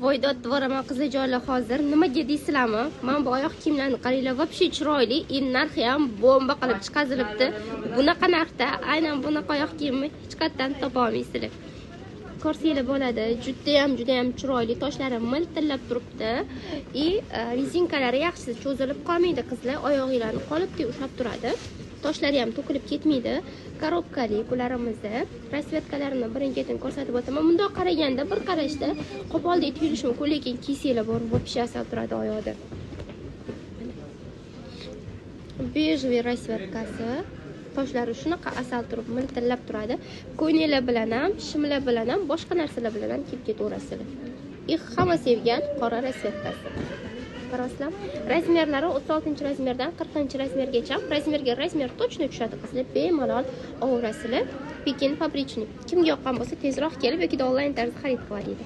Voy, dod devoraman, qizlarjonlar, hozir. Nimaga deysizlarmi? Mana bu oyoq kiyimlarni qaranglar, вообще chiroyli и narxi ham bomba qilib chiqazilibdi. Bunaqa narxda aynan bunaqa oyoq kiyimni hech qayerdan topa olmaysizlar. Ko'rsanglar bo'ladi, judayam, judayam chiroyli, toshlari miltillab turibdi и rezinkalari yaxshi, cho'zilib qolmaydi, qizlar, oyog'inglarni qolipdek ushlab turadi, toshlari ham to'kilib ketmaydi. Коробка li bularimizni расцветка larini birin ketin ko'rsatib o'taman. Bundoq qaraganda, bir qarashda qo'poldek tuyulishi mumkin, lekin kiysanglar bor, вообще asal turadi oyoqda. Бежевый расцветка si, toshlari shunaqa asal turib, miltillab turadi. Ko'ylaklar bilan ham, shimlar bilan ham, boshqa narsalar bilan ham kiyib ketaverasizlar. И hamma sevgan qora расцветка si, qarasizlar. Размер lari 36-размер dan 40-размер gacha. Размер ga размер точно tushadi, qizlar, bemalol olaverasizlar. Pekin фабричный. Kimga yoqqan bo'lsa, tezroq kelib yoki onlayn tarzda xarid qilib.